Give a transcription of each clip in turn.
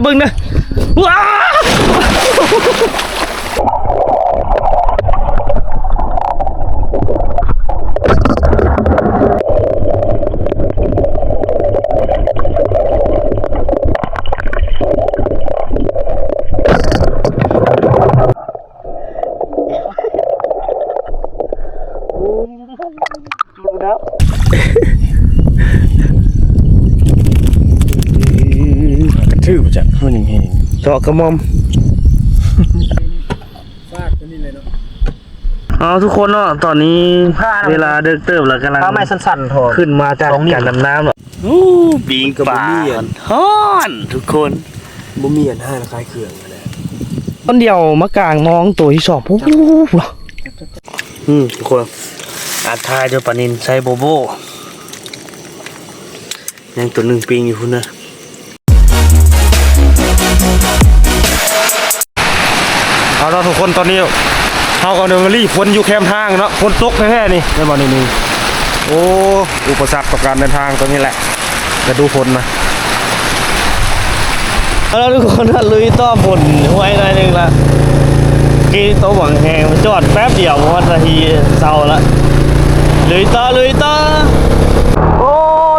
ເບິ່ງເດີ ວ້າວ ກະຖືກຈັກ ມັນຍັງແຮງ ເຈາະກະໝ່ອມ ເອົາ ທຸກຄົນເນາະ ຕອນນີ້ເວລາເດິກເຕີບແລ້ວ ກຳລັງ ເອົາໄມ້ສັ້ນໆ ຂຶ້ນມາຈາກການດຳນ້ຳເນາະ. ໂອ້ ປີ້ງປາ ກະບໍ່ມີອັນ ຮ້ອນໆ ທຸກຄົນ ບໍ່ມີອັນຮ້ານຂາຍເຄື່ອງຫັ້ນແຫຼະ ຄົນດຽວມາກາງມອງໂຕທີສອງ ໂອ້ໂຫ ອືມ ທຸກຄົນ ອາດຖ່າຍໂດຍປານິນໃສ່ໂບໂບ ຍັງໂຕໜຶ່ງປີ້ງຢູ່ພຸ້ນເດີ. ເອົາລະທຸກຄົນ ຕອນນີ້ເຮົາກຳລັງມາລີ້ຝົນຢູ່ແຄມທາງເນາະ ຝົນຕົກແທ້ໆ ນີ້ ແມ່ນບໍ່ນີ້? ໂອ້ ອຸປະສັກຕໍ່ການເດີນທາງ ໂຕນີ້ແຫຼະ ລະດູຝົນນະ. ເອົາລະທຸກຄົນ ລຸຍຕໍ່ ຝົນຫ້ວຍໜ້ອຍໜຶ່ງລະ ກີ້ຕົກບັກແຮງ ຈອດແປັບດຽວ ບໍ່ຮອດນາທີເຊົາລະ ລຸຍຕໍ່ ລຸຍຕໍ່. ໂອ້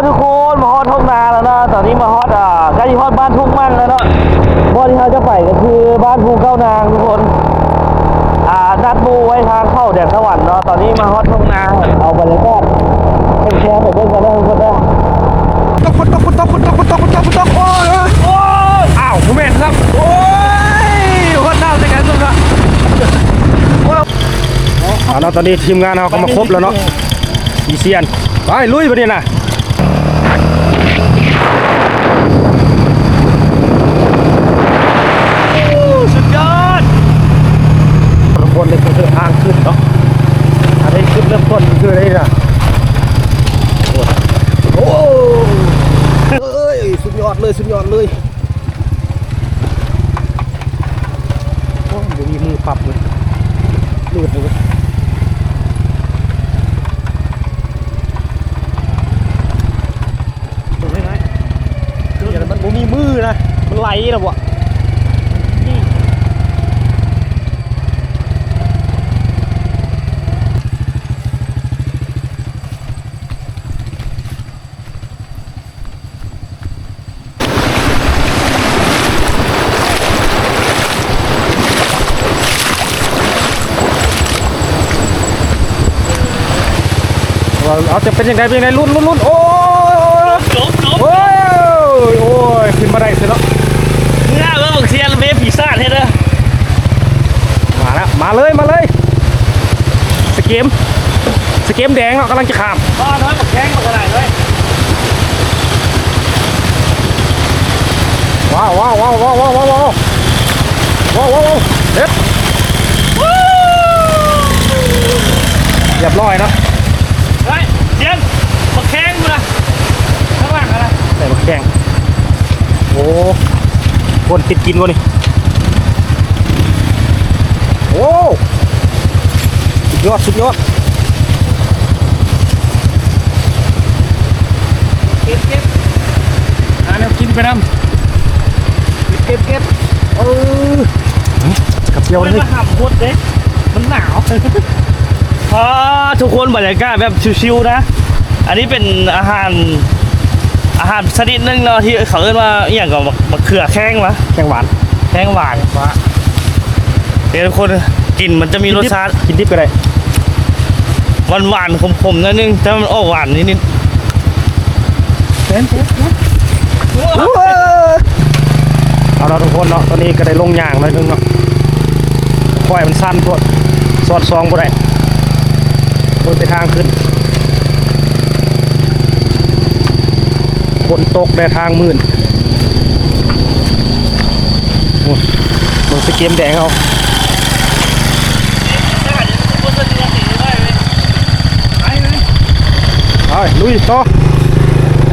ທຸກຄົນ ມາຮອດທົ່ງນາແລ້ວເນາະ ຕອນນີ້ມາຮອດ ອ່າ ໃກ້ຊິຮອດບ້ານທົ່ງມັ່ງແລ້ວເນາະ ບ່ອນທີ່ເຮົາຈະໄປກະຄືບ້ານພູເກົ້ານາງ ທຸກຄົນ ອ່າ ນັດໝູ່ໄວ້ທາງເຂົ້າແດນສະຫວັນເນາະ ຕອນນີ້ມາຮອດທົ່ງນາ ເອົາບັນຍາກາດແຄມໆ ໃຫ້ເບິ່ງກັນເດີ ທຸກຄົນເດີ. ຝົນຕົກ ຝົນຕົກ ຝົນຕົກ ຝົນຕົກ ຝົນຕົກ ຝົນຕົກ ໂອ້ຍ ໂອ້ຍ ອ້າວ ບໍ່ແມ່ນຄັບ ໂອ້ຍ ຮອດນ້ຳໃສ່ກັນ ທຸກຄົນ ເອົາເນາະ ຕອນນີ້ທີມງານເຮົາກະມາຄົບແລ້ວເນາະ ອີຊຽນ ໄປລຸຍບາດນີ້ນະ. ສຸດຍອດ ທຸກຄົນ ນີ້ຄືທາງຂຶ້ນເນາະ ອັນນີ້ຈຸດເລີ່ມຕົ້ນຄືນີ້ນະ ໂອ້ ເອີຍ ສຸດຍອດເລີຍ ສຸດຍອດເລີຍ. ໂອ້ ບໍ່ມີມືປັບເລີຍ ຫຼຸດເລີຍເວີຍ ເບິ່ງໄດ້ ມັນບໍ່ມີມືນະ ມັນໄຫຼລະບໍ່. ເອົາ ຈະເປັນຈັ່ງໃດ ເປັນຈັ່ງໃດ ລຸ້ນ ລຸ້ນ ລຸ້ນ ໂອ້ຍ ຈົບ ຈົບ ໂອ້ຍ ໂອ້ຍ ຂຶ້ນມາໄດ້ຊິເນາະ ເມື່ອເບິ່ງບັກຊຽນເວປີສາດເຮັດເດີ ມາແລ້ວ ມາເລີຍ ມາເລີຍ ສະເກມ ສະເກມແດງເນາະ ກຳລັງຈະຂ້າມ ອໍ ນ້ອຍບັກແຂງບັກກະໄດເວີຍ ວ້າວ ວ້າວ ເດັດ ຮຽບຮ້ອຍເນາະ ເຮີ້ຍ ຊຽນ ບັກແຂງພຸ້ນນະ ຂ້າງຫຼັງຫັ້ນນະ ໃສ່ບັກແຂງ ໂອ້ ຄົນຕິດກິນບໍ່ນີ້ ໂອ້ ສຸດຍອດ ສຸດຍອດ ເກັບ ເກັບ ຫາແນວກິນໄປນຳ ເກັບ ເກັບ ເກັບ ເອີ ກັບດຽວເລີຍ ມັນຫຳໂພດເດ້ ມັນໜາວ ອ່າ ທຸກຄົນ ບັນຍາກາດແບບຊິວໆ ນະ ອັນນີ້ເປັນອາຫານ ອາຫານຊະນິດໜຶ່ງເນາະ ທີ່ເຂົາເອີ້ນວ່າອີ່ຫຍັງກໍ ບັກ ບັກເຂືອແຂ້ງຫວາ ແຂ້ງຫວານ ແຂ້ງຫວານ ເອີ ທຸກຄົນ ກິນມັນຈະມີລົດຊາດ ກິນດິບກໍໄດ້ ຫວານໆ ຂົມໆ ໜ້ອຍໜຶ່ງ ແຕ່ມັນອອກຫວານນິດໆ ເອົາລະທຸກຄົນເນາະ ຕອນນີ້ກໍໄດ້ລົງຍ່າງໜ້ອຍໜຶ່ງເນາະ ຂ້ອຍມັນຊັນໂພດ ສອດສ່ອງບໍ່ໄດ້ ເບິ່ງແຕ່ທາງຂຶ້ນ ຝົນຕົກແດ່ ທາງມືດ ໂອ້ຍ ເບິ່ງສະເກມແດງເຮົາ ໄປ ລຸຍຕໍ່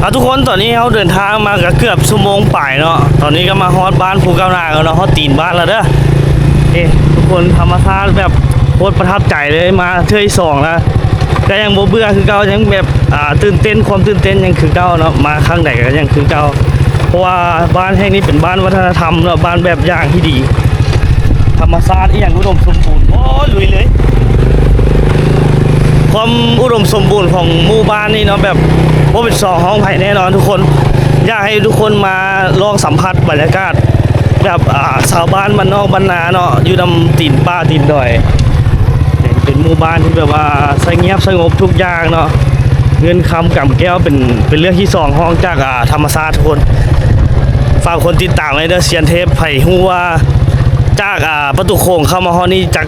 ອ່າ ທຸກຄົນ ຕອນນີ້ເຮົາເດີນທາງມາກະເກືອບຊົ່ວໂມງປາຍເນາະ ຕອນນີ້ກະມາຮອດບ້ານພູເກົ້ານາງແລ້ວເນາະ ຮອດຕີນບ້ານແລ້ວເດີ ເອ ທຸກຄົນ ທຳມະຊາດແບບໂຄດປະທັບໃຈເລີຍ ມາເທື່ອທີສອງລະ ກະຍັງບໍ່ເບື່ອຄືເກົ່າ ຍັງແບບ ອ່າ ຕື່ນເຕັ້ນ ຄວາມຕື່ນເຕັ້ນຍັງຄືເກົ່າເນາະ ມາຄັ້ງໃດກະຍັງຄືເກົ່າ ເພາະວ່າບ້ານແຫ່ງນີ້ເປັນບ້ານວັດທະນະທຳເນາະ, ບ້ານແບບຢ່າງທີ່ດີ, ທຳມະຊາດອີ່ຫຍັງອຸດົມສົມບູນ. ໂອ້ຍ ລຸຍເລີຍ. ຄວາມອຸດົມສົມບູນຂອງໝູ່ບ້ານນີ້ເນາະ ແບບບໍ່ເປັນສອງຮອງໃຜແນ່ນອນທຸກຄົນ. ຢາກໃຫ້ທຸກຄົນມາລອງສຳຜັດບັນຍາກາດ ແບບ ອ່າ ຊາວບ້ານບ້ານນອກບ້ານນາເນາະ ຢູ່ນຳຕີນປ່າຕີນດອຍ. ເປັນ ເປັນໝູ່ບ້ານທີ່ແບບວ່າສະຫງຽບສະຫງົບທຸກຢ່າງເນາະ, ເງິນຄຳກຳແກ້ວເປັນ ເປັນເລື່ອງທີ່ສອງຮອງຈາກ ອ່າ ທຳມະຊາດທຸກຄົນ. ຝາກຄົນຕິດຕາມໄວ້ເດີ ຊຽນເທບ. ໃຜຮູ້ວ່າຈາກ ອ່າ ປະຕູໂຂງເຂົ້າມາຮອດນີ້ຈັກ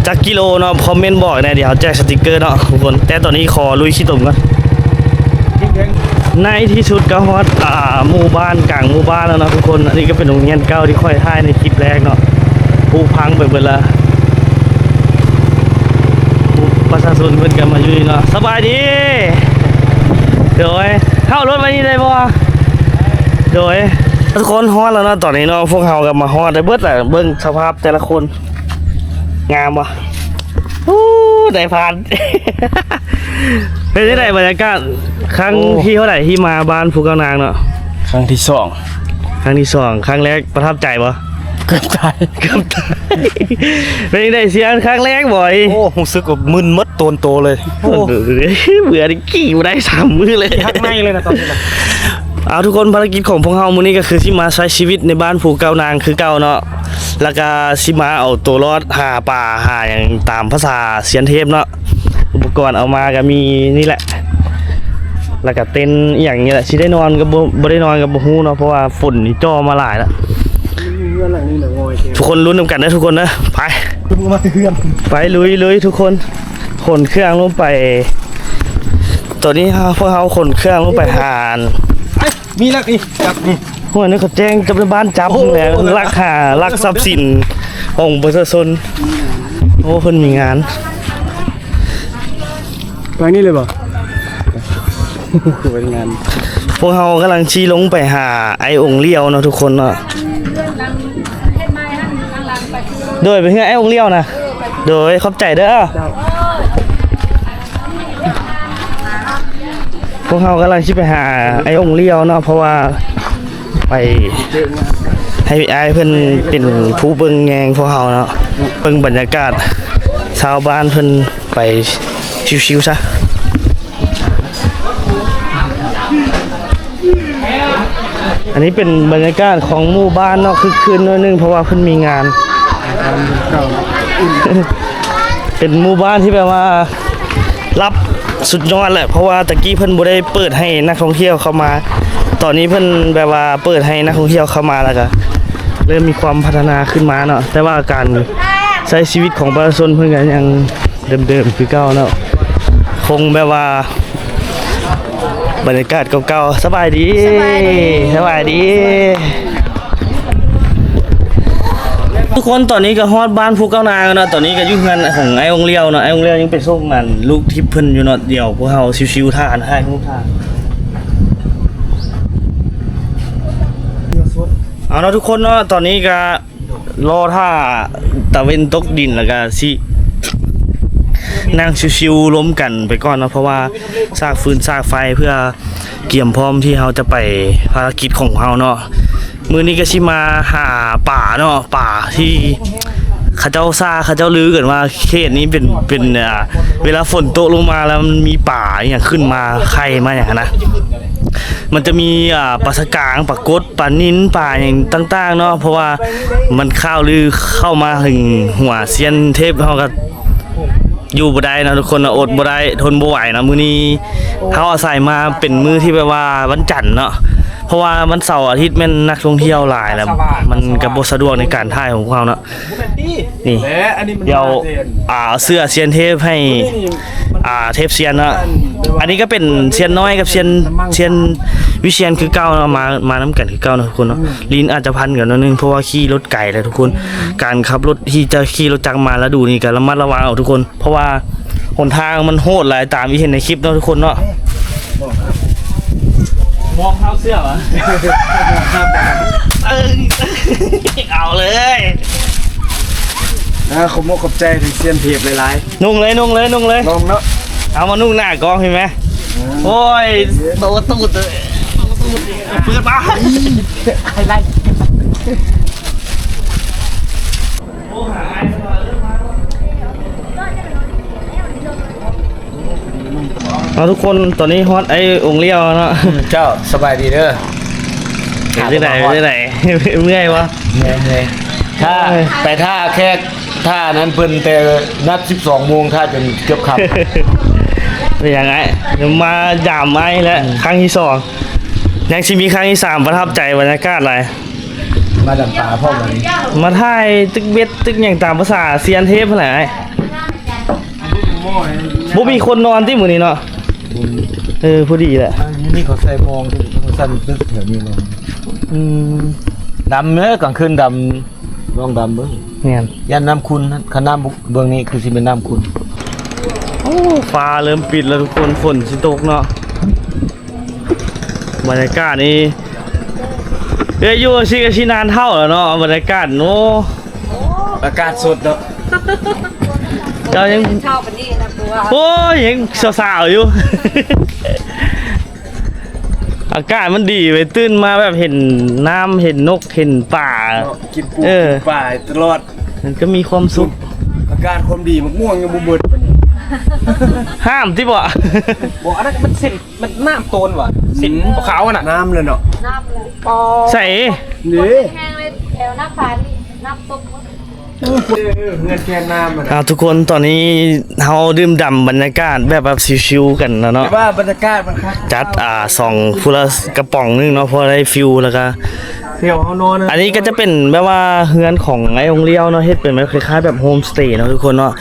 ຈັກກິໂລເນາະ ຄອມເມັນບອກແດ່, ດຽວເຮົາແຈກສະຕິກເກີເນາະທຸກຄົນ. ແຕ່ຕອນນີ້ຂໍລຸຍຂີ້ຕົມກ່ອນ. ໃນທີ່ສຸດກໍຮອດ ອ່າ ໝູ່ບ້ານ ກາງໝູ່ບ້ານແລ້ວເນາະທຸກຄົນ. ອັນນີ້ກໍເປັນໂຮງຮຽນເກົ່າທີ່ຂ້ອຍຖ່າຍໃນຄລິບແລກເນາະ, ຜຸພັງໄປເບິດລະ. ປະຊາຊົນເພິ່ນກໍມາຢູ່ນີ້ເນາະ. ສະບາຍດີ. ໂດຍ ເຮົາລົດໄວ້ນີ້ໄດ້ບໍ່? ໂດຍ ທຸກຄົນຮອດແລ້ວເນາະ ຕອນນີ້ເນາະ. ພວກເຮົາກໍມາຮອດໄດ້ເບິດແລ້ວ. ເບິ່ງສະພາບແຕ່ລະຄົນ ງາມບໍ່? ໂອ້ ໄດ້ຜ່ານ. ເປັນຈັ່ງໃດບັນຍາກາດຄັ້ງ ໂອ້ ທີເທົ່າໃດທີ່ມາບ້ານພູເກົ້ານາງເນາະ? ຄັ້ງທີສອງ. ຄັ້ງທີສອງ. ຄັ້ງແລກປະທັບໃຈບໍ່? ເກືອບຕາຍ ເກືອບຕາຍ. ເປັນຈັ່ງໃດຊຽນ ຄັ້ງແລກບໍ່? ໂອ້ ຮູ້ສຶກວ່າມຶນໝົດຕົວໂຕເລີຍ. ໂອ້ ເບື່ອ ຂີ່ບໍ່ໄດ້ສາມມື້ເລີຍ. ຮັກໃນເລີຍນະຕອນນີ້ນະ. ເອົາ ທຸກຄົນ ພາລະກິດຂອງພວກເຮົາມື້ນີ້ກໍຄືຊິມາໃຊ້ຊີວິດໃນບ້ານພູເກົ້ານາງຄືເກົ່າເນາະ, ແລ້ວກໍຊິມາເອົາຕົວລອດຫາປາຫາຫຍັງຕາມພາສາຊຽນເທບເນາະ. ອຸປະກອນເອົາມາກໍມີນີ້ແຫຼະ ແລ້ວກໍເຕັນອີ່ຫຍັງນີ້ແຫຼະ. ຊິໄດ້ນອນກໍບໍ່ ບໍ່ໄດ້ນອນກໍບໍ່ຮູ້ເນາະ ເພາະວ່າຝົນນີ້ຈ່ອມາຫຼາຍລະ. ເຮືອນຫຼັງນີ້ນະງອຍແທ້. ທຸກຄົນລຸ້ນນຳກັນເດີທຸກຄົນເດີ. ໄປ ເພິ່ນມາແຕ່ເຮືອນ. ໄປ ລຸຍ ລຸຍທຸກຄົນ. ຂົນເຄື່ອງລົງໄປ. ຕອນນີ້ເຮົາ ພວກເຮົາຂົນເຄື່ອງລົງໄປຫາ ມີຫຼັກອີກຈັບນີ້. ໂອ້ຍ ນີ້ເຂົາແຈ້ງຈັບໃນບ້ານຈັບ. ໂອ້ ແລ້ວລັກຫາ ລັກຊັບສິນຂອງປະຊາຊົນ. ໂອ້ ເພິ່ນມີງານ. ໄປນີ້ເລີຍບໍ່? ໄປງານ. ພວກເຮົາກຳລັງຊິລົງໄປຫາອ້າຍອົງຫຼຽວເນາະທຸກຄົນເນາະ. ໂດຍ ໄປເຮືອນອ້າຍອົງຫຼຽວນະ. ໂດຍ ຂອບໃຈເດີ. ເຈົ້າ. ພວກເຮົາກຳລັງຊິໄປຫາອ້າຍອົງຫຼຽວເນາະ ເພາະວ່າໄປໃຫ້ອ້າຍເພິ່ນເປັນຜູ້ເບິ່ງແຍງພວກເຮົາເນາະ, ເບິ່ງບັນຍາກາດຊາວບ້ານເພິ່ນໄປຊິວໆຊະ. ອັນນີ້ເປັນບັນຍາກາດຂອງໝູ່ບ້ານເນາະ, ຄຶກຄື້ນໜ້ອຍໜຶ່ງ ເພາະວ່າເພິ່ນມີງານ. ເປັນໝູ່ບ້ານທີ່ແບບວ່າລັບສຸດຍອດແຫຼະ, ເພາະວ່າຕະກີ້ເພິ່ນບໍ່ໄດ້ເປີດໃຫ້ນັກທ່ອງທ່ຽວເຂົ້າມາ, ຕອນນີ້ເພິ່ນແບບວ່າເປີດໃຫ້ນັກທ່ອງທ່ຽວເຂົ້າມາ ແລ້ວກໍເລີ່ມມີຄວາມພັດທະນາຂຶ້ນມາເນາະ, ແຕ່ວ່າການໃຊ້ຊີວິດຂອງປະຊາຊົນເພິ່ນກໍຍັງເດີມໆຄືເກົ່າເນາະ, ຄົງແບບວ່າ ບັນຍາກາດເກົ່າໆ. ສະບາຍດີ ສະບາຍດີ ສະບາຍດີ ທຸກຄົນ. ຕອນນີ້ກໍຮອດບ້ານພູເກົ້ານາງແລ້ວເນາະ, ຕອນນີ້ກໍຢູ່ເຮືອນຂອງອ້າຍອົງຫຼຽວເນາະ, ອ້າຍອົງຫຼຽວຍັງໄປສົ່ງອັນລູກທິບເພິ່ນຢູ່ເນາະ, ດຽວພວກເຮົາຊິວໆຖ້າ ອັນ ຖ່າຍຮູບຖ້າ ເອົາເນາະທຸກຄົນເນາະ. ຕອນນີ້ກໍ ລໍຖ້າຕາເວັນຕົກດິນ ແລ້ວກະຊິນັ່ງຊິວໆລົມກັນໄປກ່ອນເນາະ, ເພາະວ່າສາກຟືນສາກໄຟ ເພື່ອກຽມພ້ອມທີ່ເຮົາຈະໄປພາລະກິດຂອງເຮົາເນາະ. ມື້ນີ້ກະຊິມາຫາປາເນາະ, ປາທີ່ເຂົາເຈົ້າຊາ ເຂົາເຈົ້າລືກັນວ່າເຂດນີ້ເປັນ ເປັນ ອ່າ ເວລາຝົນຕົກລົງມາແລ້ວມັນມີປາອີ່ຫຍັງຂຶ້ນມາ ໄຂ່ມາຫຍັງຫັ້ນນະ. ມັນຈະມີ ອ່າ ປາສະກາງ ປາກົດ ປານິນ ປາຫຍັງຕ່າງໆເນາະ, ເພາະວ່າມັນຂ່າວລືເຂົ້າມາເຖິງຫົວຊຽນເທບ ເຮົາກໍຢູ່ບໍ່ໄດ້ເນາະທຸກຄົນເນາະ, ອົດບໍ່ໄດ້ ທົນບໍ່ໄຫວເນາະ. ມື້ນີ້ເຮົາອາໄສມາເປັນມື້ທີ່ແບບວ່າວັນຈັນເນາະ, ເພາະວ່າວັນເສົາອາທິດແມ່ນນັກທ່ອງທ່ຽວຫຼາຍ ແລ້ວມັນກໍບໍ່ສະດວກໃນການຖ່າຍຂອງພວກເຮົາເນາະ. ນີ້ ແລະ ອັນນີ້ມັນ ດຽວ ມາແຕ່ ອ່າ ເສື້ອຊຽນເທບໃຫ້ ອ່າ ເທບຊຽນເນາະ. ອັນນີ້ກໍເປັນຊຽນນ້ອຍກັບຊຽນ ຊຽນວິຊຽນຄືເກົ່າເນາະ, ມາ ມານຳກັນຄືເກົ່າເນາະທຸກຄົນເນາະ. ອືມ ລີ້ນອາດຈະພັນກັນໜ້ອຍໜຶ່ງ ເພາະວ່າຂີ່ລົດໄກແຫຼະທຸກຄົນ. ການຂັບລົດທີ່ຈະຂີ່ລົດຈັກມາລະດູນີ້ກໍລະມັດລະວັງເອົາທຸກຄົນ, ເພາະວ່າຫົນທາງມັນໂຫດຫຼາຍ ຕາມທີ່ເຫັນໃນຄລິບເນາະທຸກຄົນເນາະ. ມອງເທ້າເສື້ອຫວາ? ເອີ ເອົາເລີຍ. ອ່າ ຂອບມົກຂອບໃຈທາງຊຽນເທບຫຼາຍໆ. ນຸ່ງເລີຍ ນຸ່ງເລີຍ ນຸ່ງເລີຍ. ລອງເນາະ. ເອົາມານຸ່ງໜ້າກ້ອງເຫັນໄໝ? ອືມ ໂອ້ຍ ໂຕຕູດເລີຍ ໂຕຕູ ເປີດມາ ເອົາ ທຸກຄົນ ຕອນນີ້ຮອດໄອ້ອົງລ້ຽວເນາະ. ເຈົ້າ ສະບາຍດີເດີ. ເປັນຈັ່ງໃດ ເປັນຈັ່ງໃດ ເມື່ອຍບໍ່? ເມື່ອຍ ເມື່ອຍ ຖ້າ ເອີ ໄປຖ້າແຂກ ຖ້ານັ້ນເພິ່ນແຕ່ນັດສິບສອງໂມງ ຖ້າຈົນເກືອບຄ່ຳ. ເປັນຫຍັງອ້າຍ? ມາຢາມອ້າຍແລ້ວ ອືມ ຄັ້ງທີສອງ. ຍັງຊິມີຄັ້ງທີສາມ ປະທັບໃຈບັນຍາກາດຫຼາຍ. ມາດຳປາພ້ອມກັນ ມາຖ່າຍຕຶກເບັດຕຶກຫຍັງຕາມພາສາຊຽນເທບຫັ້ນແຫຼະ. ບໍ່ມີຄົນນອນຕິມື້ນີ້ເນາະ? ບໍ່ມີ. ເອີ ພໍດີແຫຼະ. ຢູ່ນີ້ເຂົາໃສ່ມອງ ເຂົາສັ່ນຕຶກແຖວນີ້ເນາະ. ອືມ ດຳເດີ ກາງຄືນດຳ ລອງດຳເບິ່ງ. ແມ່ນ. ຢ້ານນ້ຳຂຸ່ນ ຄັນນ້ຳເບື້ອງນີ້ຄືຊິແມ່ນນ້ຳຂຸ່ນ. ໂອ້ ຟ້າເລີ່ມປິດແລ້ວທຸກຄົນ ຝົນຊິຕົກເນາະ. ບັນຍາກາດນີ້ ເອີຍ ຢູ່ຊິກະຊິນານເຖົ້າແລ້ວເນາະ ບັນຍາກາດ. ໂອ້ ອາກາດສົດເນາະ. ເຈົ້າຍັງ ເຊົ້າປານນີ້ນະ ໂອ້ຍ ຍັງສາວໆຢູ່. ອາກາດມັນດີເວີຍ ຕື່ນມາແບບເຫັນນ້ຳ ເຫັນນົກ ເຫັນປາ ເນາະ ກິນປູ ເອີ ກິນປາຕະຫຼອດ ມັນກໍມີຄວາມສຸກ. ອາກາດຄວາມດີ ໝາກມ່ວງຍັງບໍ່ເບິດປານນີ້. ຫ້າມຕິບໍ່? ບໍ່ ອັນນັ້ນມັນເສັ້ນ ມັນນ້ຳໂຕນຫວາ ເສັ້ນຂາວໆຫັ້ນນະ ນ້ຳເລີຍເນາະ. ນ້ຳເລີຍ ອໍ ໃສ ນີ້ ແຫ້ງເລີຍ ແຖວນ້ຳບານນີ້ ນ້ຳຕົກໝົດ. ເອີ ເຮືອນແຄມນ້ຳ. ອ່າ ທຸກຄົນ ຕອນນີ້ເຮົາດື່ມດ່ຳບັນຍາກາດແບບ ແບບຊິວໆກັນແລ້ວເນາະ ແຕ່ວ່າບັນຍາກາດມັນຄັກ ຈັດ ອ່າ ສອງ ຜູ້ລະກະປ໋ອງໜຶ່ງເນາະ ພໍໄດ້ຟີລ ແລ້ວກະ ດຽວເຮົານອນ ອັນນີ້ກໍຈະເປັນແບບວ່າເຮືອນຂອງອ້າຍອົງລ້ຽວເນາະ ເຮັດເປັນແບບຄ້າຍໆແບບໂຮມສະເຕເນາະທຸກຄົນເນາະ.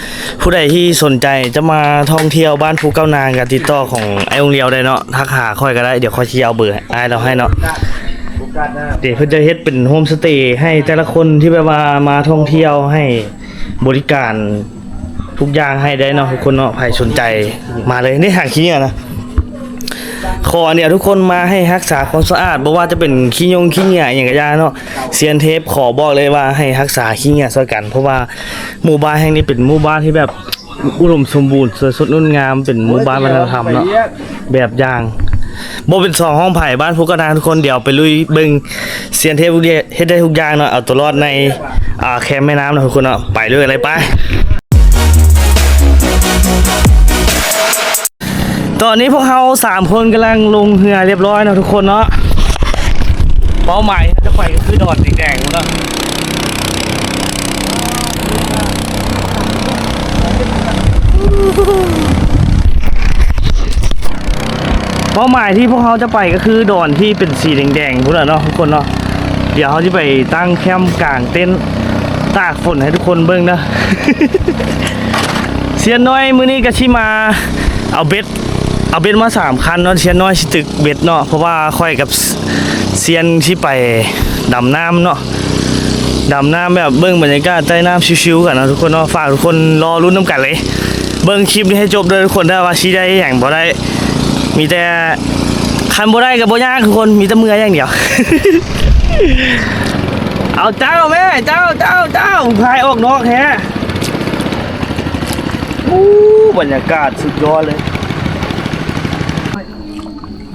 ຜູ້ໃດທີ່ສົນໃຈຈະມາທ່ອງທ່ຽວບ້ານພູເກົ້ານາງ ກໍຕິດຕໍ່ຂອງອ້າຍອົງລ້ຽວໄດ້ເນາະ ທັກຫາຂ້ອຍກໍໄດ້ ດຽວຂ້ອຍຊິເອົາເບີອ້າຍລາວໃຫ້ເນາະ. ໂອກາດໜ້າ ເດ ເພິ່ນຈະເຮັດເປັນໂຮມສະເຕໃຫ້ແຕ່ລະຄົນທີ່ແບບວ່າມາທ່ອງທ່ຽວ ໃຫ້ບໍລິການ ທຸກຢ່າງໃຫ້ໄດ້ເນາະທຸກຄົນເນາະ. ໃຜສົນໃຈມາເລີຍ ນີ້ຫາງຂີ້ເຫຍື້ອນະ. ຂໍອັນດຽວທຸກຄົນມາໃຫ້ຮັກສາຄວາມສະອາດ ບໍ່ວ່າຈະເປັນຂີ້ຍົງຂີ້ເຫຍື້ອອີ່ຫຍັງກະຢ່າເນາະ. ຊຽນເທບຂໍບອກເລີຍວ່າໃຫ້ຮັກສາຂີ້ເຫຍື້ອຊ່ອຍກັນ ເພາະວ່າໝູ່ບ້ານແຫ່ງນີ້ເປັນໝູ່ບ້ານທີ່ແບບອຸດົມສົມບູນ ສວຍສົດງົດງາມ ເປັນໝູ່ບ້ານວັດທະນະທຳເນາະ. ແບບຢ່າງ ບໍ່ເປັນສອງຮອງໃຜ ບ້ານພູກະນາງທຸກຄົນ. ດຽວໄປລຸຍເບິ່ງຊຽນເທບເຮັດໄດ້ທຸກຢ່າງເນາະ ເອົາຕົວລອດໃນ ອ່າ ແຄມແມ່ນ້ຳເນາະທຸກຄົນເນາະ. ໄປເລີຍ ໄປ. ຕອນນີ້ພວກເຮົາສາມຄົນກຳລັງລົງເຮືອລຽບຮ້ອຍເນາະທຸກຄົນເນາະ. ເປົ້າໝາຍທີ່ເຮົາຈະໄປກໍຄືດອນແດງໆພຸ້ນເນາະ. ເປົ້າໝາຍທີ່ພວກເຮົາຈະໄປກໍຄືດອນທີ່ເປັນສີແດງໆພຸ້ນລະເນາະທຸກຄົນເນາະ. ດຽວເຮົາຊິໄປຕັ້ງແຄມກາງເຕັນຕາກຝົນໃຫ້ທຸກຄົນເບິ່ງເດີ. ຊຽນນ້ອຍມື້ນີ້ກໍຊິມາເອົາເບັດ ເອົາເບັດມາສາມຄັນເນາະ. ຊຽນນ້ອຍຊິຕຶກເບັດເນາະ ເພາະວ່າຂ້ອຍກັບຊຽນຊິໄປດຳນ້ຳເນາະ. ດຳນ້ຳແບບເບິ່ງບັນຍາກາດໃຕ້ນ້ຳຊິວໆກັນເນາະທຸກຄົນເນາະ. ຝາກທຸກຄົນລໍລຸ້ນນຳກັນເລີຍ ເບິ່ງຄລິບນີ້ໃຫ້ຈົບເດີທຸກຄົນ ຖ້າວ່າຊິໄດ້ຫຍັງບໍ່ໄດ້ ມີແຕ່ ຄັນບໍ່ໄດ້ກໍບໍ່ຍາກທຸກຄົນ ມີແຕ່ເມື່ອຢ່າງດຽວ. ເອົາເຈົ້າແມ່ ເຈົ້າ ເຈົ້າ ເຈົ້າ ພາຍອອກນອກແທ້. ໂອ້ ບັນຍາກາດສຸດຍອດເລີຍ.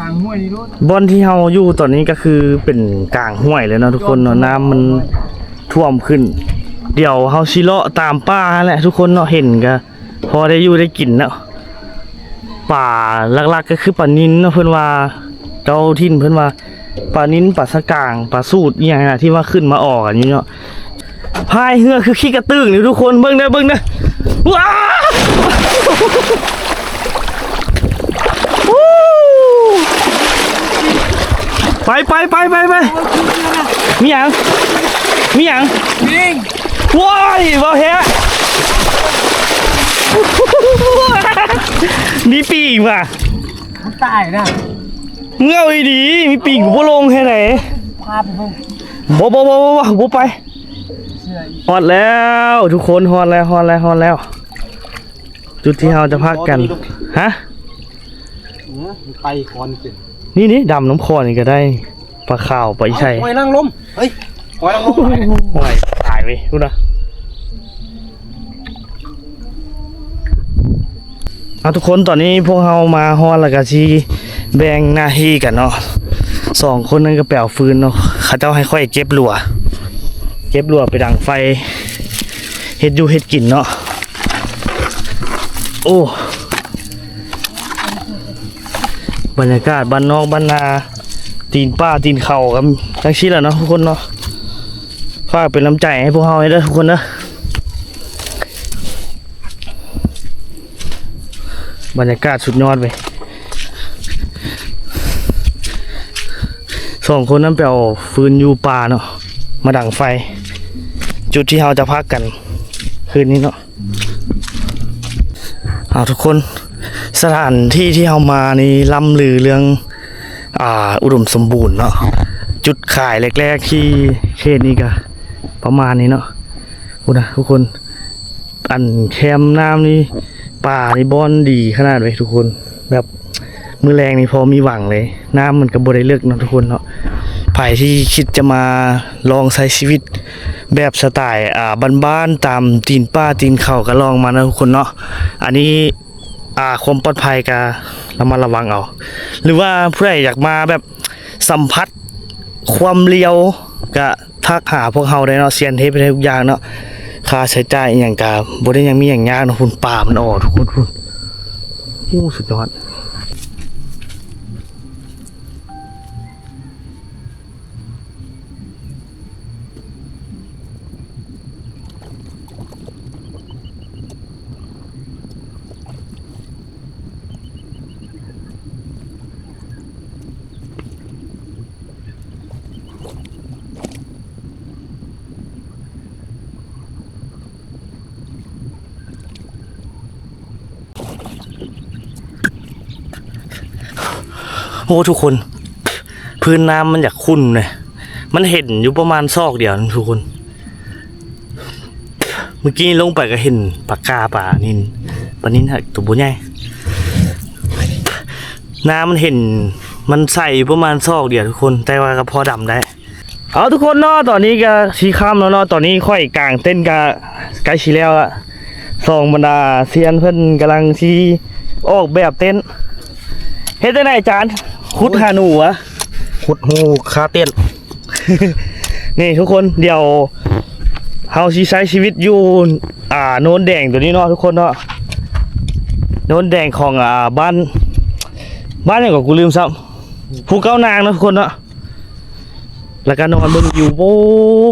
ກາງຫ້ວຍນີ້ໂລດ ບ່ອນທີ່ເຮົາຢູ່ຕອນນີ້ກໍຄືເປັນກາງຫ້ວຍເລີຍເນາະທຸກຄົນເນາະ. ນ້ຳມັນຖ້ວມຂຶ້ນ ດຽວເຮົາຊິເລາະຕາມປ່າຫັ້ນແຫຼະທຸກຄົນເນາະ. ເຫັນກໍພໍໄດ້ຢູ່ໄດ້ກິນເນາະ. ປາຫຼັກໆກໍຄືປານິນເນາະ ເພິ່ນວ່າ ເຈົ້າຖິ່ນເພິ່ນວ່າ ປານິນ ປາສະກາງ ປາສູດອີ່ຫຍັງຫັ້ນນະ ທີ່ວ່າຂຶ້ນມາອອກກັນຢູ່ເນາະ. ພາຍເຮືອຄືຂີ້ກະຕຶກນີ້ທຸກຄົນ ເບິ່ງເດີ ເບິ່ງເດີ. ວ້າ ໄປ ໄປ ໄປ ໄປ ໄປ. ມີຫຍັງ? ມີຫຍັງ? ໂອ້ຍ ເວົ້າແທ້ ມີປີກວ່າ. ມັນຕາຍນະ ເມື່ອອີ່ດີ ມີປີກບໍ່ລົງແທ້ໃດ. ພາໄປເບິ່ງ ບໍ່ ບໍ່ ບໍ່ ບໍ່ ບໍ່ໄປ. ຮອດແລ້ວທຸກຄົນ ຮອດແລ້ວ ຮອດແລ້ວ ຮອດແລ້ວ ຈຸດທີ່ເຮົາຈະພັກກັນ. ຮະ? ໄປຄອນເປັນ ນີ້ນີ້ ດຳນ້ຳຄອນນີ້ກໍໄດ້ ປາຂາວ ປາອີ່ໄຊ. ຫອຍນາງລົມ ເຮີ້ຍ ຫອຍນາງລົມ. ຫອຍຕາຍເວີຍ ພຸ້ນນະ. ເອົາ ທຸກຄົນ ຕອນນີ້ພວກເຮົາມາຮອດແລ້ວກໍຊິແບ່ງໜ້າທີ່ກັນເນາະ. ສອງຄົນນັ້ນກໍໄປເອົາຟືນເນາະ ເຂົາເຈົ້າໃຫ້ຂ້ອຍເກັບລົວ ເກັບລົວໄປດັງໄຟ ເຮັດຢູ່ເຮັດກິນເນາະ. ໂອ້ ບັນຍາກາດບ້ານນອກບ້ານນາ ຕີນປ່າຕີນເຂົາກັນຈັ່ງຊີ້ແຫຼະເນາະທຸກຄົນເນາະ. ຝາກເປັນກຳລັງໃຈໃຫ້ພວກເຮົາເດີທຸກຄົນເດີ. ບັນຍາກາດສຸດຍອດເວີຍ. ສອງຄົນນັ້ນໄປເອົາຟືນຢູ່ປ່າເນາະ ມາດັງໄຟ ຈຸດທີ່ເຮົາຈະພັກກັນຄືນນີ້ເນາະ. ເອົາທຸກຄົນ ສະຖານທີ່ທີ່ເຮົາມານີ້ລ່ຳລືເລື່ອງ ອ່າ ອຸດົມສົມບູນເນາະ. ຈຸດຂາຍແລກໆທີ່ເຂດນີ້ກະປະມານນີ້ເນາະ. ພຸ້ນນະທຸກຄົນ ອັນແຄມນ້ຳນີ້ ປານີ້ບ່ອນດີຂະໜາດເວີຍທຸກຄົນ. ແບບມື້ແລງນີ້ພໍມີຫວັງເລີຍ ນ້ຳມັນກໍບໍ່ໄດ້ເລິກເນາະທຸກຄົນເນາະ. ໃຜທີ່ຄິດຈະມາລອງໃຊ້ຊີວິດແບບສະໄຕລ໌ ອ່າ ບ້ານໆ ຕາມຕີນປ່າຕີນເຂົາກໍລອງມາເນາະທຸກຄົນເນາະ. ອັນນີ້ ອ່າ ຄວາມປອດໄພກໍລະມັດລະວັງເອົາ ຫຼືວ່າຜູ້ໃດຢາກມາແບບສຳຜັດຄວາມລຽວ ກໍທັກຫາພວກເຮົາໄດ້ເນາະ ຊຽນເຮັດໄດ້ທຸກຢ່າງເນາະ. ຄ່າໃຊ້ຈ່າຍອີ່ຫຍັງກໍບໍ່ໄດ້ຫຍັງມີຫຍັງຍາກເນາະ. ພຸ້ນ ປາມັນອອກທຸກຄົນ ພຸ້ນ ໂອ້ ສຸດຍອດ. ໂອ້ ທຸກຄົນ ພື້ນນ້ຳມັນຢາກຂຸ່ນເລີຍ ມັນເຫັນຢູ່ປະມານສອກດຽວນະທຸກຄົນ. ເມື່ອກີ້ລົງໄປກໍເຫັນປາກາ ປານິນ ປານິນຫາກໂຕບໍ່ໃຫຍ່. ນ້ຳມັນເຫັນ ມັນໃສຢູ່ປະມານສອກດຽວທຸກຄົນ ແຕ່ວ່າກໍພໍດຳໄດ້. ເອົາທຸກຄົນເນາະ ຕອນນີ້ກໍຊິຄ່ຳແລ້ວເນາະ. ຕອນນີ້ຂ້ອຍກາງເຕັນກໍໃກ້ຊິແລ້ວລະ. ສອງບັນດາຊຽນເພິ່ນກຳລັງຊິອອກແບບເຕັນ. ເຮັດຈັ່ງໃດອາຈານ? ຂຸດຫາໜູຫວາ? ຂຸດຮູຄາເຕັນ. ນີ້ທຸກຄົນ ດຽວເຮົາຊິໃຊ້ຊີວິດຢູ່ ອ່າ ໂນນແດງໂຕນີ້ເນາະທຸກຄົນເນາະ. ໂນນແດງຂອງ ອ່າ ບ້ານ ບ້ານຫຍັງກໍກູລືມຊ້ຳ ພູເກົ້ານາງເນາະທຸກຄົນເນາະ. ແລ້ວກໍນອນເບິ່ງວິວ ໂອ້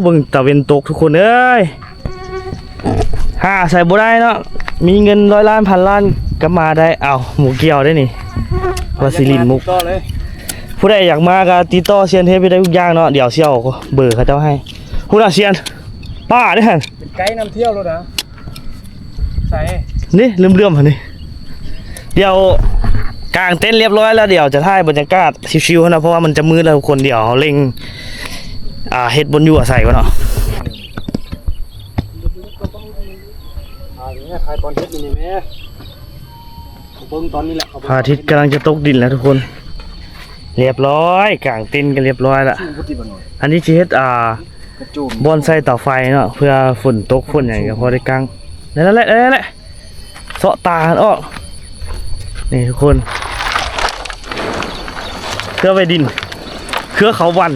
ເບິ່ງຕາເວັນຕົກທຸກຄົນເອີຍ. ຫາໃສບໍ່ໄດ້ເນາະ ມີເງິນຮ້ອຍລ້ານພັນລ້ານກໍມາໄດ້. ເອົ້າ ໝູ່ກ່ຽວໄດ້ນີ້ ວ່າຊິຫຼິ້ນມຸກ. ຜູ້ໃດຢາກມາກໍຕິດຕໍ່ຊຽນເທບໄດ້ທຸກຢ່າງເນາະ. ດຽວຊິເອົາເບີເຂົາເຈົ້າໃຫ້. ພຸ້ນນະຊຽນ ປ່າເດ້ຫັ້ນ ເປັນໄກນຳທ່ຽວໂລດນະ. ໃສ ນີ້ເຫຼື້ອມໆຫັ້ນນີ້. ດຽວກາງເຕັນລຽບຮ້ອຍແລ້ວ ດຽວຈະຖ່າຍບັນຍາກາດຊິວໆຫັ້ນນະ ເພາະວ່າມັນຈະມືດແລ້ວທຸກຄົນ. ດຽວເຮົາເລັ່ງ ອ່າ ເຮັດບ່ອນຢູ່ອາໄສກ່ອນເນາະ. ອ່າ ນີ້ຖ່າຍຕອນເຮັດນີ້ແມ່ ເບິ່ງຕອນນີ້ແຫຼະ. ພະອາທິດກຳລັງຈະຕົກດິນແລ້ວທຸກຄົນ. ລຽບຮ້ອຍ ກາງເຕັນກໍລຽບຮ້ອຍລະ. ອັນນີ້ຊິເຮັດ ອ່າ ບ່ອນໃສ່ເຕົາໄຟເນາະ ເພື່ອຝົນຕົກຝົນຫຍັງກໍພໍໄດ້ກາງ. ນັ້ນແຫຼະ ນັ້ນແຫຼະ ເຊາະຕາມັນອອກ. ນີ້ທຸກຄົນ ເຄືອໄວ້ດິນ ເຄືອເຂົາວັນ.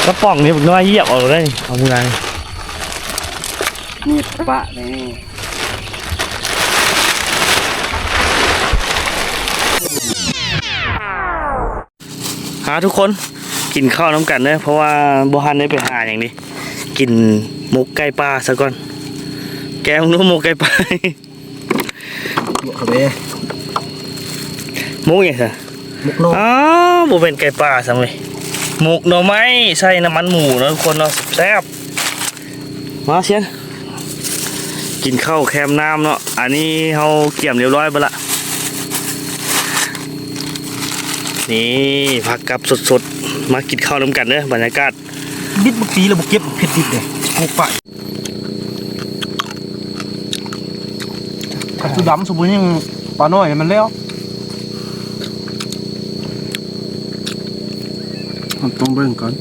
ກະປ໋ອງນີ້ບັກນ້ອຍຢຽບເອົາໄດ້ ເອົາມືນາງ. ມີດປະນີ້. ຫາທຸກຄົນ ກິນເຂົ້ານຳກັນເດີ ເພາະວ່າບໍ່ທັນໄດ້ໄປຫາຫຍັງເດ. ກິນໝົກໄກ່ປ່າຊະກ່ອນ. ແກງໜູໝົກໄກ່ປ່າ. ໝົກຫຍັງຊະ? ໝົກໜໍ່. ອ້າວ ບໍ່ແມ່ນໄກ່ປ່າຊ້ຳເວີຍ. ໝົກໜໍ່ໄມ້ໃສ່ນ້ຳມັນໝູເນາະທຸກຄົນເນາະ ແຊບ. ມາຊຽນ ກິນເຂົ້າແຄມນ້ຳເນາະ. ອັນນີ້ເຮົາກຽມລຽບຮ້ອຍເບິດລະ. ນີ້ ຜັກກັບສົດໆ ມາກິນເຂົ້ານຳກັນເດີ. ບັນຍາກາດ ບິດບັກຕີແລ້ວບໍ່ເກັບເຜັດດິບເດ້ ປູກປະ. ຄັນສຸດຳສຸບໍ່ຍິງປານ້ອຍມັນແລ້ວ. ເຮົາຕ້ອງເບິ່ງກ່ອນ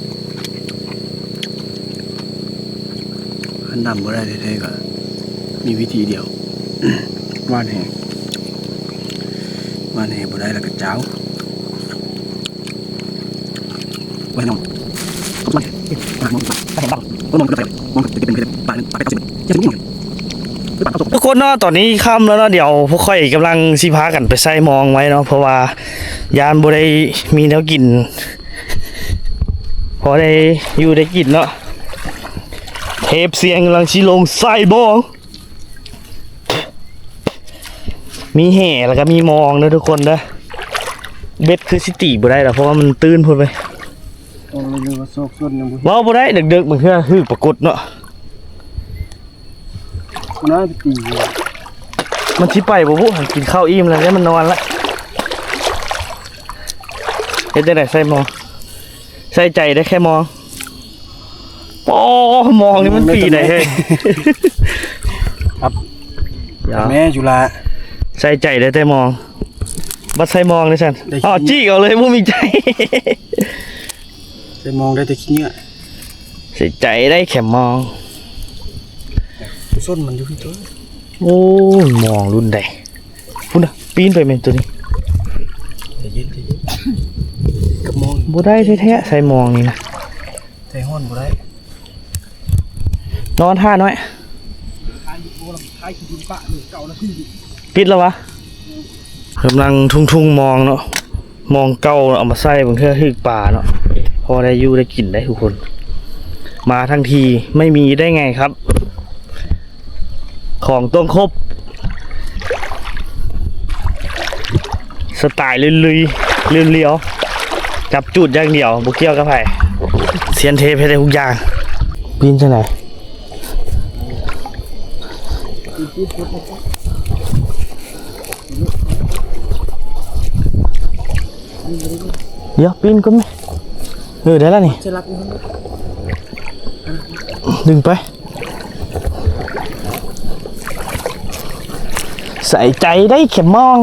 ຄັນດຳບໍ່ໄດ້ແທ້ໆ ກໍມີວິທີດຽວ. ວ່າແນ່ ວ່າແນ່ບໍ່ໄດ້ແລ້ວກໍຈ້າວ ທຸກຄົນເນາະ ຕອນນີ້ຄ່ຳແລ້ວເນາະ ດຽວພວກຂ້ອຍກຳລັງຊິພາກັນໄປໃສ່ມອງໄວ້ເນາະ ເພາະວ່າຢ້ານບໍ່ໄດ້ມີແນວກິນ ພໍໄດ້ຢູ່ໄດ້ກິນເນາະ ເທບຊຽງກຳລັງຊິລົງໃສ່ມອງ ມີແຫ ແລ້ວກໍມີມອງເດີທຸກຄົນເດີ ເບັດຄືຊິຕີບໍ່ໄດ້ດອກ ເພາະວ່າມັນຕື້ນໂພດເວີຍ ເວົ້າບໍ່ໄດ້ ເດິກໆ ບາງເທື່ອຖືກປາກົດເນາະ ມັນຊິໄປບໍ່ບຸ ກິນເຂົ້າອີ່ມແລ້ວ ມັນນອນລະ ເຮັດຈັ່ງໃດໃສ່ມອງ ໃສ່ໃຈໄດ້ແຄ່ມອງ ໂອ້ ມອງນີ້ມັນປີໃດເຮີ້ຍ ຄັບ ແມ່ຈຸລາ ໃສ່ໃຈໄດ້ແຕ່ມອງ ບັດໃສ່ມອງນີ້ຊັ້ນ ອໍ ຈີກເອົາເລີຍ ບໍ່ມີໃຈ ໃສ່ມອງໄດ້ແຕ່ຂີ້ເຫຍື້ອ ໃສ່ໃຈໄດ້ແຄ່ມອງ ສົ້ນມັນຢູ່ພີ້ຕົວະ ໂອ້ ມອງລຸ້ນໃດ ພຸ້ນນະ ປີນໄປແມ່ນຕົວນີ້ ໃຈເຢັນ ໃຈເຢັນ ກັບມອງ ບໍ່ໄດ້ແທ້ໆ ໃສ່ມອງນີ້ນະ ໃສ່ຮ້ອນບໍ່ໄດ້ ນອນທ່າໜ້ອຍ ປິດແລ້ວວະ ກຳລັງທຸ່ງໆມອງເນາະ ມອງເກົ່າເອົາມາໃສ່ ບາງເທື່ອຖືກປາເນາະ ພໍໄດ້ຢູ່ໄດ້ກິນໄດ໋ທຸກຄົນ ມາທັງທີໄມ່ມີໄດ້ໄງຄັບ ຂອງຕ້ອງຄົບ ສະໄຕລ໌ລຸຍໆ ລຽວໆ ຈັບຈູດຢ່າງດຽວ ບໍ່ກ່ຽວກັບໃຜ ຊຽນເທບເຮັດໄດ້ທຸກຢ່າງ ປີນຈັ່ງໃດ ດຽວປີນກ່ອນແມະ ເອີ ໄດ້ລະນີ້ ດຶງໄປ ໃສ່ໃຈໄດ້ແຄ່ມອງ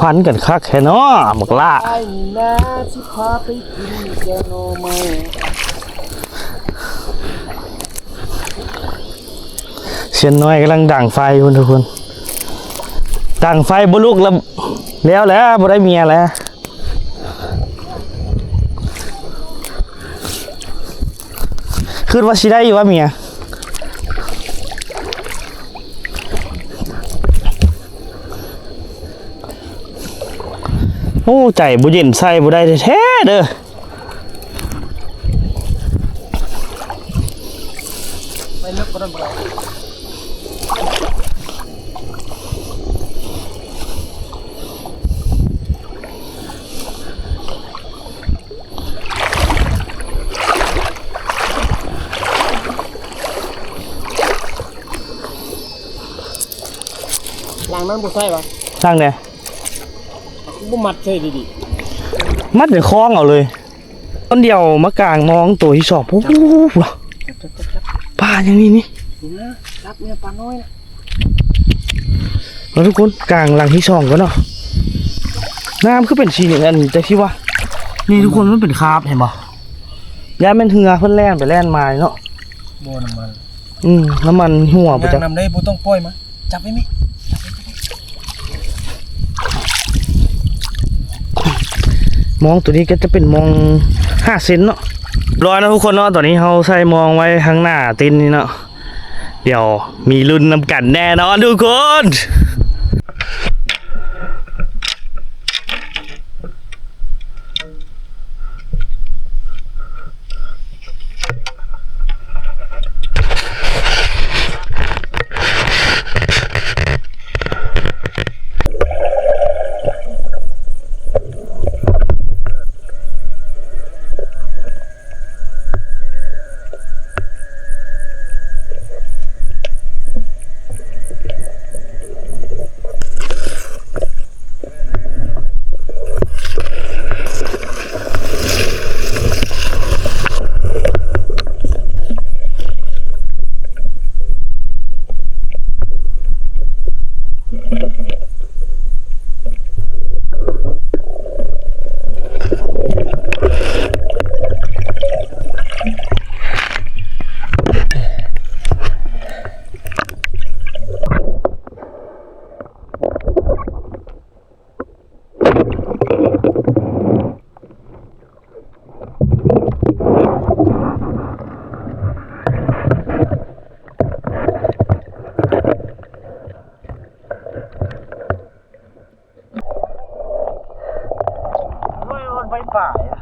ພັນກັນຄັກແທ້ເນາະ ບັກຫຼ້າ ອ້າຍນີ້ນາຊິພາໄປກິນແກງໜໍ່ໄມ້ ຊຽນນ້ອຍກຳລັງດັງໄຟພຸ້ນທຸກຄົນ ດັງໄຟບໍ່ລຸກລະ ແລ້ວແຫຼະ ບໍ່ໄດ້ເມຍແລ້ວ ຄິດວ່າຊິໄດ້ຢູ່ວ່າເມຍ ໂອ້ ໃຈບໍ່ເຢັນໃສ່ບໍ່ໄດ້ແທ້ໆເດີ. ໄປເລິກກວ່ານັ້ນບໍ່ໄດ້ ຫຼັງນັ້ນບໍ່ໃສ່ຫວາ? ຫຼັງໃດ? ບໍ່ມັດໃສ່ດີໆ ມັດໃນຄອງເອົາເລີຍ. ຕອນດຽວມາກາງມອງໂຕທີສອງ ໂອ້ໂຫ ປາຫຍັງນີ້ນີ້ ນີ້ນະ ຈັບແມ່ປານ້ອຍນະ. ເອົາທຸກຄົນ ກາງຫຼັງທີສອງກ່ອນເນາະ. ນ້ຳຄືເປັນສີນີ້ ອັນ ແຕ່ທີ່ວ່າ ນີ້ທຸກຄົນ ມັນເປັນຄາບ ເຫັນບໍ່? ຢ້ານແມ່ນເຮືອເພິ່ນແລ່ນໄປແລ່ນມາເນາະ ບໍ່ ນ້ຳມັນ. ອືມ ນ້ຳມັນຮົ່ວບໍ່ຈັກ ນຳໄດ້ ບໍ່ຕ້ອງປ່ອຍມາ ຈັບໄວ້ແມ່. ມອງໂຕນີ້ກໍຈະເປັນມອງຫ້າເຊັນເນາະ. ຮຽບຮ້ອຍເນາະທຸກຄົນເນາະ ຕອນນີ້ເຮົາໃສ່ມອງໄວ້ຂ້າງໜ້າເຕັນນີ້ເນາະ ດຽວມີລຸ້ນນຳກັນແນ່ນອນທຸກຄົນ. ປາຍ.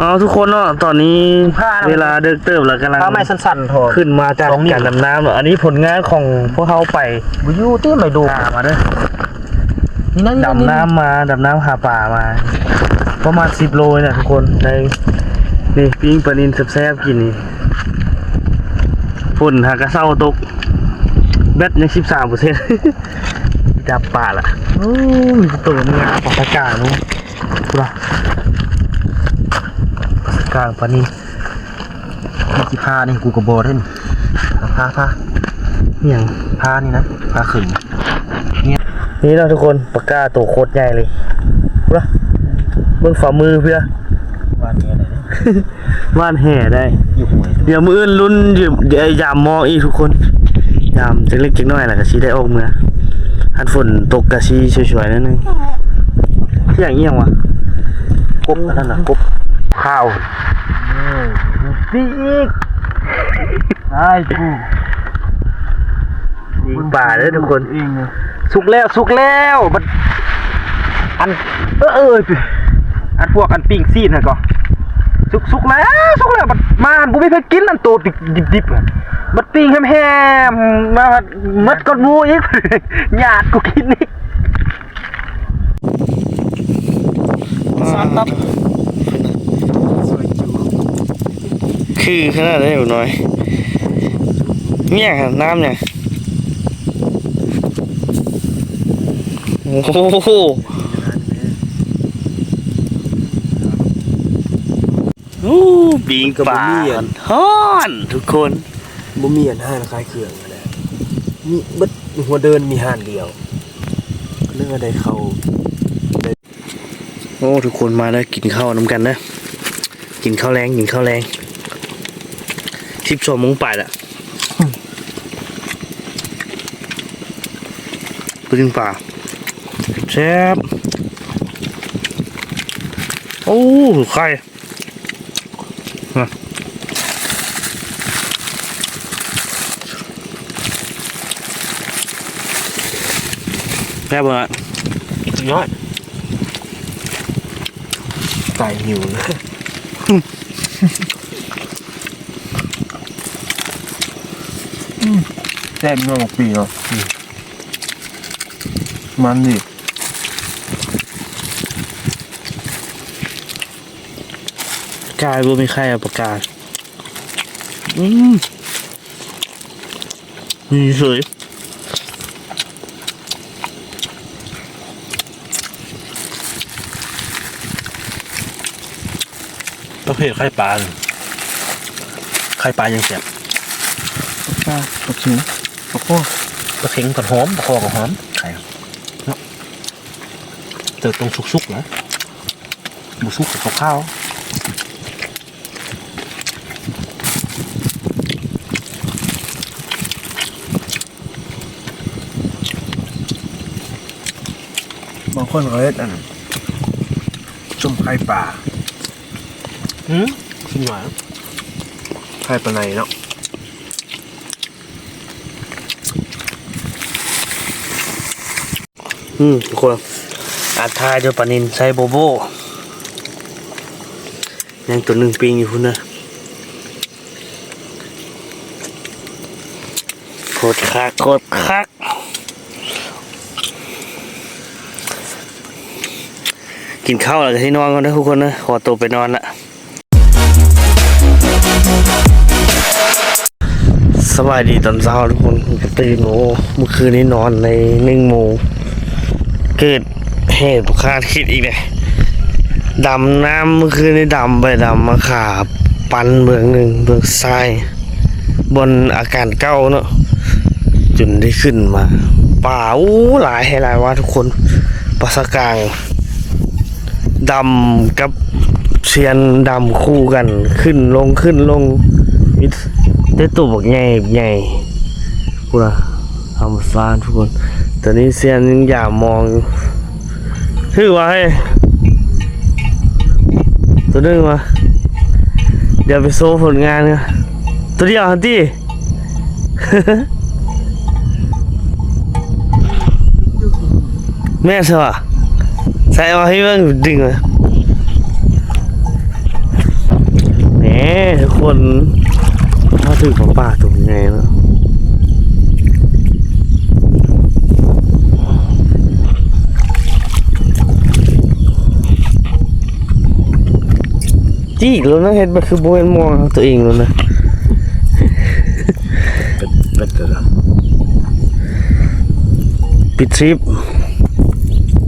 ເອົາທຸກຄົນເນາະ ຕອນນີ້ເວລາເດິກເຕີບແລ້ວ ກຳລັງ ເອົາໄມ້ສັ້ນໆ ໂທ ຂຶ້ນມາຈາກການດຳນ້ຳເນາະ. ອັນນີ້ຜົນງານຂອງພວກເຮົາໄປ ບໍ່ຢູ່ຕິ ໄມ້ດູ ຫາມາເດີ້ ນີ້ນະ ດຳນ້ຳມາ ດຳນ້ຳຫາປາມາ ປະມານສິບໂລນີ້ແຫຼະທຸກຄົນ. ໄດ້ ນີ້ ປີ້ງປານິນແຊບໆ ກິນນີ້. ຝົນຫາກະເຊົາຕົກ ແບັດຍັງສິບສາມເປີເຊັນ ຈັບປາລະ. ໂອ້ ມີແຕ່ໂຕງາມໆ ປາສະກາງພຸ້ນລະ ປາສະກາງ ປານິນ. ມັນຊິພານີ້ ກູກໍບໍ່ໄດ້ນີ້ ພາ ພາ ອີ່ຫຍັງ ພານີ້ນະ ພາຂຶ້ນ ນີ້ເນາະທຸກຄົນ ປາກ້າໂຕໂຄດໃຫຍ່ເລີຍ ພຸ້ນລະ ເບິ່ງຝ່າມືເພື່ອ ຫວ່ານແຫໄດ້ ຫວ່ານແຫໄດ້ ຢູ່ຫ້ວຍ. ດຽວມື້ອື່ນລຸ້ນ ຢາມມອງອີກທຸກຄົນ ຍາມຈັກເລັກຈັກນ້ອຍ ແລ້ວກໍຊິໄດ້ອອກເມືອ. ຄັນຝົນຕົກກໍຊິຊ່ວຍໆ ໜ້ອຍໜຶ່ງ. ສຽງອີ່ຫຍັງວະ? ກົບ ອັນນັ້ນນະ ກົບຂາວ. ເອີ ປີກ ອ້າຍ ກູ ປີກປາເດີ້ທຸກຄົນ. ສຸກແລ້ວ ສຸກແລ້ວ ບັດ ອັນ ເອີ ເອີ ອັນພວກອັນປີ້ງຊີ້ນຫັ້ນກໍ ສຸກ ສຸກແລ້ວ ສຸກແລ້ວ ບັດມາຫັ້ນບໍ່ມີໃຜກິນ ອັນໂຕດິບໆ ບັດປີ້ງແຮມໆ ມາພັດໝົດກ່ອນໝູ່ອີກ ຍາດກູກິນອີກ. ສາມຕັບ ຄືຂະໜາດໃດ ບັກນ້ອຍ? ມີຫຍັງຫັ້ນ? ນ້ຳຫຍັງ? ໂອ້ໂຫ ໂອ້ ປີ້ງປາ ກໍບໍ່ມີອັນ ຮ້ອນໆ ທຸກຄົນ. ບໍ່ມີອັນຮ້ານຂາຍເຄື່ອງຫັ້ນແຫຼະ ມີເບິດຫົວເດີ່ນ ມີຮ້ານດຽວ ກໍເລີຍວ່າໄດ້ເຂົ້າໄດ້. ໂອ້ ທຸກຄົນມາເດີ້ ກິນເຂົ້ານຳກັນເດີ້ ກິນເຂົ້າແລງ ກິນເຂົ້າແລງ ສິບສອງໂມງປາຍລະ. ປີ້ງປາແຊບ ໂອ້ ໄຂ່ ແຊບບໍ່ລະ? ສຸດຍອດ ຕາຍຫິວເລີຍ. ອືມ ແຊບເນາະ ໝາກປີເນາະ. ອືມ ມັນດີ. ກາຍບໍ່ມີໃຄເອົາປາກາ. ອືມ ມີເສີຍ. ປະເພດໄຂ່ປາ ໄຂ່ປາຍັງແຊບ. ປາ ປາເຂັງ ປາຄໍ່ ປາເຂັງກໍຫອມ ປາຄໍ່ກໍຫອມ ໄຂ່ເນາະ. ແຕ່ຕ້ອງສຸກໆ ນະ ບໍ່ສຸກກໍຂາວໆ. ບາງຄົນກໍເຮັດອັນ ສົ້ມໄຂ່ປາ. ຫື ຊິມວ່າ ໄຂ່ປາໄນເນາະ. ອືມ ທຸກຄົນ ອັດທ້າຍດ້ວຍປານິນໃສ່ໂບໂບ. ຍັງໂຕໜຶ່ງປີ້ງຢູ່ພຸ້ນເດີ້. ໂຄດຄັກ ໂຄດຄັກ. ກິນເຂົ້າແລ້ວກໍຊິນອນກ່ອນເດີ້ທຸກຄົນເດີ້. ຂໍໂຕໄປນອນລະ. ສະບາຍດີຕອນເຊົ້າທຸກຄົນ. ກະຕື່ນ ໂອ້ ມື້ຄືນນີ້ນອນໃນໜຶ່ງໂມງ ເກີດເຫດບໍ່ຄາດຄິດອີກເດ້. ດຳນ້ຳມື້ຄືນນີ້ ດຳໄປດຳມາ ຂາປັ່ນເບື້ອງໜຶ່ງ ເບື້ອງຊ້າຍ ບ່ອນອາການເກົ່າເນາະ ຈົນໄດ້ຂຶ້ນມາ. ປາ ໂອ້ ຫຼາຍແຮງ ຫຼາຍວ່າທຸກຄົນ. ປາສະກາງ ດຳກັບຊຽນດຳຄູ່ກັນ ຂຶ້ນລົງ ຂຶ້ນລົງ ມີແຕ່ໂຕບັກໃຫຍ່ ໃຫຍ່ພຸ້ນນະ ທຳມະຊາດທຸກຄົນ. ຕອນນີ້ຊຽນຍັງຢາມມອງຢູ່ ຖືກວ່າເຮີ້ຍ ໂຕໜຶ່ງວ່າ ດຽວໄປໂຊຜົນງານກ່ອນ ໂຕດຽວຫັ້ນຕິ. ແມ່ນຊະຫວາ? ໃສ່ມາໃຫ້ເບິ່ງ ດຶງມາ. ແອ້ ທຸກຄົນ ມາຖືກປາປາກຕົວໃຫຍ່ເນາະ ຈີກແລ້ວນະ ເຮັດແບບຄືບໍ່ແມ່ນມອງຕົວເອງແລ້ວນະ ເປັດ ເປັດ ປິດຊີບ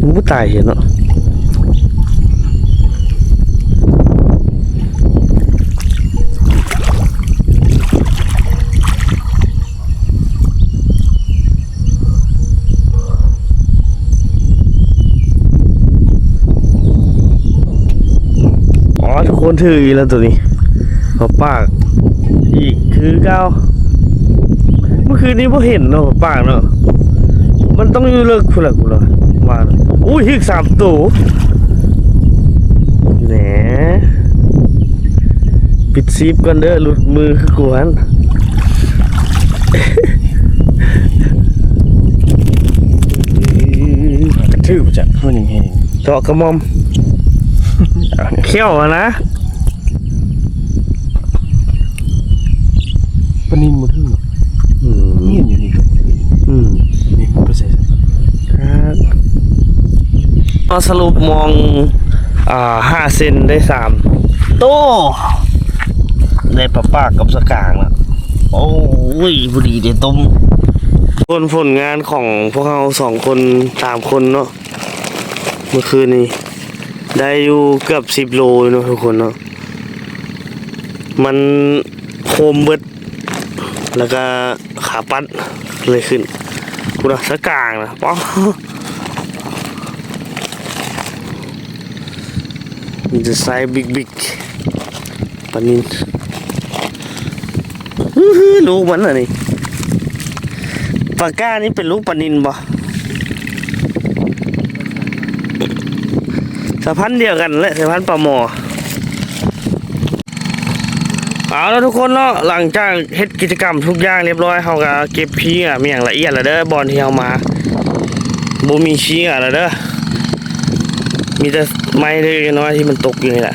ມັນບໍ່ຕາຍເຫັນເນາະ ອໍ ທຸກຄົນຖືກອີກແລ້ວໂຕນີ້ ເອົາປາກອີກຄືເກົ່າ ເມື່ອຄືນນີ້ບໍ່ເຫັນເນາະ ປາກເນາະ ມັນຕ້ອງຢູ່ເລິກພຸ້ນລະ ກູວ່າ ອຸ້ຍ ຖືກສາມໂຕ ແໜ ປິດຊີບກ່ອນເດີ ຫຼຸດມືຄືກູຫັ້ນ ກະຖືກຈັກ ມັນຍັງແຮງ ເຈາະກະໝ່ອມ ຂ້ຽວຫັ້ນນະ ປານິນບໍ່ຖືກ ອືມ ນີ້ຢູ່ນີ້ ອືມ ນີ້ໄປໃສ່ ມາສະຫຼຸບມອງ ອ່າ ຫ້າເຊັນໄດ້ສາມໂຕ ໄດ້ປາປາກກັບສະກາງລະ ໂອ້ຍ ພໍດີໄດ້ຕົ້ມ ຜົນ ຜົນງານຂອງພວກເຮົາສອງຄົນ ສາມຄົນເນາະ ເມື່ອຄືນນີ້ໄດ້ຢູ່ເກືອບສິບໂລຢູ່ເນາະທຸກຄົນເນາະ ມັນໂຄມເບິດ ແລ້ວກະຂາປັດເລີຍຂຶ້ນ ພຸ້ນນະ ສະກາງນະ ປ໊າ ມີແຕ່ໄຊບິກໆ ປານິນ ອື້ຫື ລູກມັນອັນນີ້ ປາກ້ານີ້ເປັນລູກປານິນບໍ່? ສາຍພັນດຽວກັນແຫຼະ ສາຍພັນປາໝໍ. ເອົາລະທຸກຄົນເນາະ ຫຼັງຈາກເຮັດກິດຈະກຳທຸກຢ່າງລຽບຮ້ອຍ ເຮົາກະເກັບຂີ້ເຫຍື້ອມີຫຍັງລະອຽດລະເດີ ບ່ອນທີ່ເຮົາມາ ບໍ່ມີຂີ້ເຫຍື້ອລະເດີ ມີແຕ່ໄມ້ເລັກໆນ້ອຍໆທີ່ມັນຕົກຢູ່ນີ້ແຫຼະ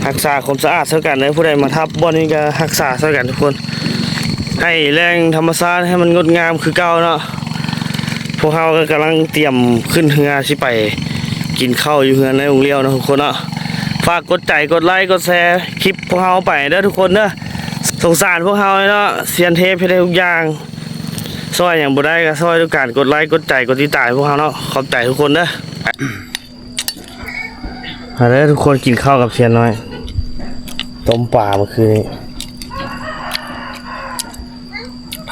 ຮັກສາຄວາມສະອາດຊ່ອຍກັນເດີ ຜູ້ໃດມາທັບບ່ອນນີ້ກະຮັກສາຊ່ອຍກັນທຸກຄົນ ໃຫ້ແຫຼ່ງທຳມະຊາດໃຫ້ມັນງົດງາມຄືເກົ່າເນາະ. ພວກເຮົາກໍກຳລັງຕຽມຂຶ້ນເຮືອຊິໄປກິນເຂົ້າຢູ່ເຮືອນນາຍອົງຫຼຽວເນາະທຸກຄົນເນາະ. ຝາກກົດໃຈ ກົດໄລ ກົດແຊຄລິບພວກເຮົາໄປເດີທຸກຄົນເດີ. ສົງສານພວກເຮົາເນາະ ຊຽນເທບເຮັດໄດ້ທຸກຢ່າງ. ຊ່ອຍຫຍັງບໍ່ໄດ້ກໍຊ່ອຍດ້ວຍການກົດໄລ ກົດໃຈ ກົດຕິດຕາມໃຫ້ພວກເຮົາເນາະ. ຂອບໃຈທຸກຄົນເດີ. ມາເດີທຸກຄົນ ກິນເຂົ້າກັບຊຽນນ້ອຍ. ຕົ້ມປາມື້ຄືນນີ້.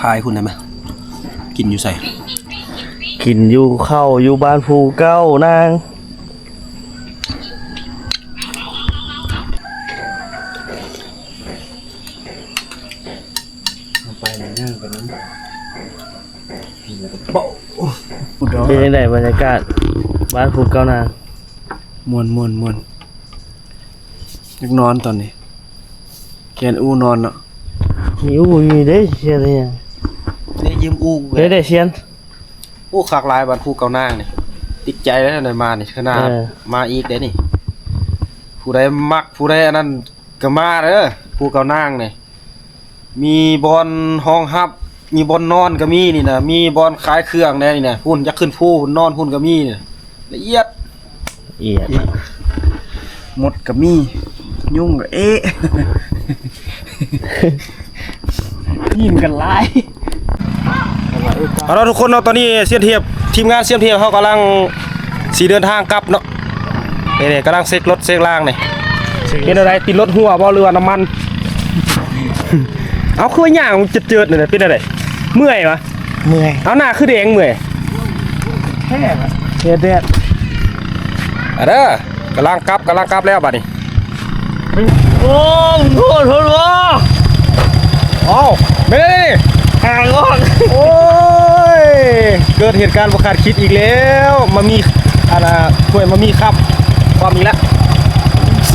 ຖ່າຍພຸ້ນໄດ້ໄໝ? ກິນຢູ່ໃສ? ກິນຢູ່ເຂົ້າຢູ່ບ້ານພູເກົ້ານາງ. ເອົາໄປແລ້ວຍ່າງໄປນຳ. ເປັນຈັ່ງໃດບັນຍາກາດບ້ານພູເກົ້ານາງ? ມ່ວນໆໆ. ຢາກນອນຕອນນີ້ ແກ່ນອູ່ນອນເນາະ. ມີອູ່ຢູ່ເດ້ ຊຽນເດ້. ໄດ້ຢືມອູ່ ເດ້ ໄດ້ຊຽນ. ໂອ້ ຄັກຫຼາຍ ບ້ານພູເກົ້ານາງນີ້. ຕິດໃຈແລ້ວໄດ້ມານີ້ ເທື່ອໜ້າ ເອີ ມາອີກເດ້ນີ້. ຜູ້ໃດມັກ ຜູ້ໃດອັນນັ້ນກໍມາເດີ ພູເກົ້ານາງນີ້. ມີບ່ອນຮອງຮັບ ມີບ່ອນນອນກໍມີນີ້ນະ ມີບ່ອນຂາຍເຄື່ອງແດ່ນີ້ນະ. ພຸ້ນ ຢາກຂຶ້ນພູ ນອນພຸ້ນກໍມີນີ້ນະ. ລະອຽດ ອຽດ ມົດກໍມີ ຍຸງກໍເອະ ຍິງກັນຫຼາຍ. ເອົາລະທຸກຄົນເນາະ ຕອນນີ້ຊຽນທຽບ ທີມງານຊຽນທຽບເຮົາກຳລັງຊິເດີນທາງກັບເນາະ. ນີ້ໆ ກຳລັງເຊັກລົດເຊັກລາງນີ້. ເຮັດແນວໃດ ຕິດລົດຮົ່ວບໍ່ ຫຼືວ່ານ້ຳມັນ? ເອົາ ຄືວ່າຍ່າງເຈີດໆ ນີ້ນະ ເປັນແນວໃດ? ເມື່ອຍຫວາ? ເມື່ອຍ. ເອົາ ໜ້າຄືແດງ ເມື່ອຍ. ແທ້ຫວາ? ແດດ. ອາເດີ ກຳລັງກັບ ກຳລັງກັບແລ້ວບາດນີ້. ໂອ້ ໂຫດໂພດ. ເອົ້າ ແມ່ນແລ້ວນີ້ ຫາງອອກ. ໂອ້ຍ ເກີດເຫດການບໍ່ຄາດຄິດອີກແລ້ວ. ມາມີ ອັນນ່າ ຖ້ວຍມາມີຄັບຄວ່ຳອີກແລ້ວ.